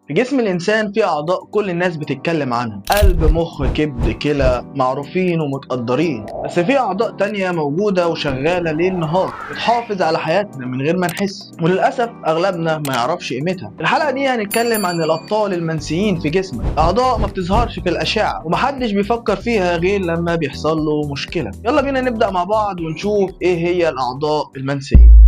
في جسم الإنسان في أعضاء كل الناس بتتكلم عنها، قلب، مخ، كبد، كلى، معروفين ومتقدرين. بس في أعضاء تانية موجودة وشغالة ليل نهار، بتحافظ على حياتنا من غير ما نحس، وللأسف أغلبنا ما يعرفش قيمتها. الحلقة دي هنتكلم عن الأبطال المنسيين في جسمك، أعضاء ما بتظهرش في الأشعة ومحدش بيفكر فيها غير لما بيحصل له مشكلة. يلا بينا نبدأ مع بعض ونشوف إيه هي الأعضاء المنسية.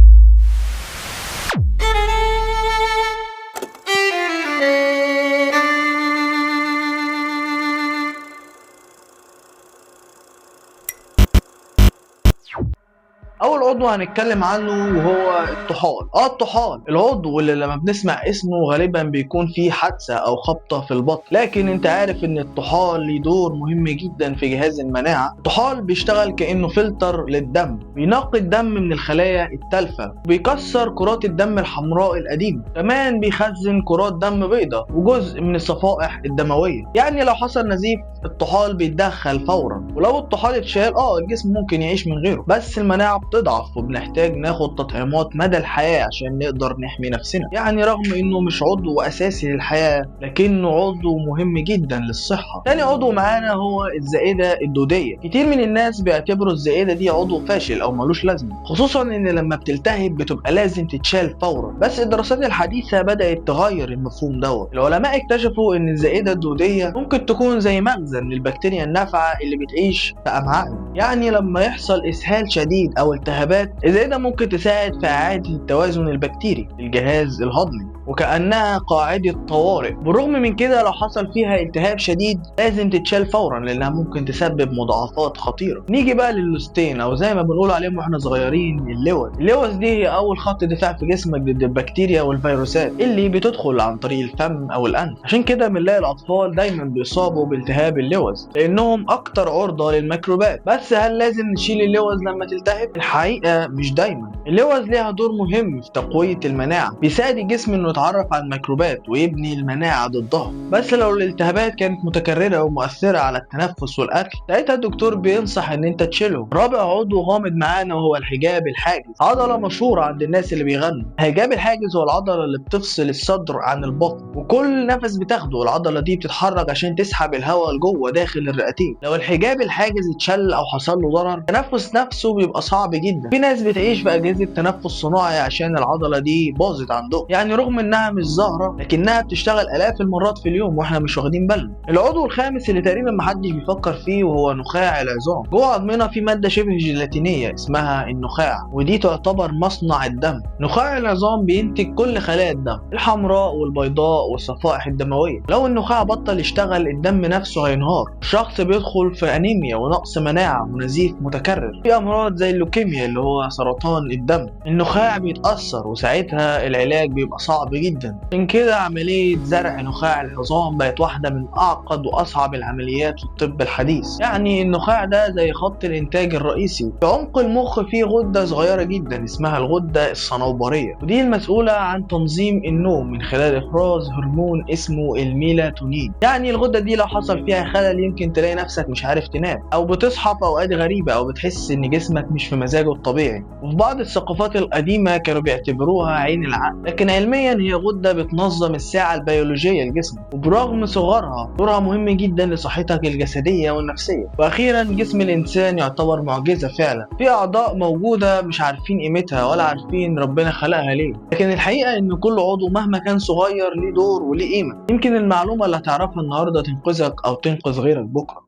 اول عضو هنتكلم عنه وهو الطحال. الطحال العضو اللي لما بنسمع اسمه غالبا بيكون فيه حادثة او خبطة في البطن، لكن انت عارف ان الطحال ليه دور مهم جدا في جهاز المناعة. الطحال بيشتغل كأنه فلتر للدم، بينقي الدم من الخلايا التالفة، بيكسر كرات الدم الحمراء القديمة، كمان بيخزن كرات دم بيضاء وجزء من الصفائح الدموية. يعني لو حصل نزيف الطحال بيتدخل فورا، ولو الطحال اتشال الجسم ممكن يعيش من غيره، بس المناعة بتضعف وبنحتاج ناخد تطعيمات مدى الحياة عشان نقدر نحمي نفسنا. يعني رغم انه مش عضو اساسي للحياة لكنه عضو مهم جدا للصحة. تاني عضو معانا هو الزائدة الدودية. كتير من الناس بيعتبروا الزائدة دي عضو فاشل او ملوش لازمة، خصوصا ان لما بتلتهب بتبقى لازم تتشال فورا. بس الدراسات الحديثة بدأت تغير المفهوم دوت. العلماء اكتشفوا ان الزائدة الدودية ممكن تكون زي مخزن للبكتيريا النافعة اللي بتعيش في امعائنا. يعني لما يحصل اسهال شديد او التهابات، الزائدة ممكن تساعد في إعادة التوازن البكتيري للجهاز الهضمي، وكأنها قاعدة طوارئ. بالرغم من كده لو حصل فيها التهاب شديد لازم تتشال فورا لأنها ممكن تسبب مضاعفات خطيرة. نيجي بقى للوستين، أو زي ما بنقول عليهم واحنا صغيرين اللوز. اللوز دي هي أول خط دفاع في جسمك ضد البكتيريا والفيروسات اللي بتدخل عن طريق الفم أو الأنف. عشان كده بنلاقي الأطفال دايما بيصابوا بالتهاب اللوز لأنهم أكتر عرضة للميكروبات. بس هل لازم نشيل اللوز لما تلتهب؟ الحقيقة مش دايما. اللوز ليها دور مهم في تقوية المناعة، بيساعد الجسم انه يتعرف على الميكروبات ويبني المناعة ضدها. بس لو الالتهابات كانت متكررة ومؤثرة على التنفس والأكل، ساعتها الدكتور بينصح ان انت تشيله. رابع عضو غامض معانا وهو الحجاب الحاجز، عضلة مشهورة عند الناس اللي بيغنوا. الحجاب الحاجز هو العضلة اللي بتفصل الصدر عن البطن، وكل نفس بتاخده العضلة دي بتتحرك عشان تسحب الهواء لجوه داخل الرئتين. لو الحجاب الحاجز اتشل او حصل له ضرر، التنفس نفسه بيبقى صعب جدا. في ناس بتعيش في اجهزة تنفس صناعي عشان العضلة دي باظت عندهم. يعني رغم انها مش ظاهره لكنها بتشتغل الاف المرات في اليوم واحنا مش واخدين بالنا. العضو الخامس اللي تقريبا محدش بيفكر فيه وهو نخاع العظام. جوه عظمنا في مادة شبه جيلاتينيه اسمها النخاع، ودي تعتبر مصنع الدم. نخاع العظام بينتج كل خلايا الدم الحمراء والبيضاء والصفائح الدموية. لو النخاع بطل يشتغل الدم نفسه هينهار، الشخص بيدخل في انيميا ونقص مناعة ونزيف متكرر. في امراض زي اللوكيميا اللي هو سرطان الدم النخاع بيتأثر، وساعتها العلاج بيبقى صعب جدا. عشان كده عملية زرع نخاع العظام بقت واحدة من أعقد وأصعب العمليات في الطب الحديث. يعني النخاع ده زي خط الإنتاج الرئيسي. في عمق المخ فيه غدة صغيرة جدا اسمها الغدة الصنوبرية، ودي المسؤولة عن تنظيم النوم من خلال إفراز هرمون اسمه الميلاتونين. يعني الغدة دي لو حصل فيها خلل يمكن تلاقي نفسك مش عارف تنام، أو بتصحى في أوقات غريبة، أو بتحس إن جسمك مش في مزاجه الطبيعي. وفي بعض الثقافات القديمة كانوا بيعتبروها عين العقل، لكن علميا هي غدة بتنظم الساعة البيولوجية لجسمك، وبرغم صغرها دورها مهم جدا لصحتك الجسدية والنفسية. وأخيرا جسم الإنسان يعتبر معجزة فعلا. في أعضاء موجودة مش عارفين قيمتها ولا عارفين ربنا خلقها ليه، لكن الحقيقة إن كل عضو مهما كان صغير ليه دور وليه قيمة. يمكن المعلومة اللي هتعرفها النهاردة تنقذك أو تنقذ غيرك بكرة.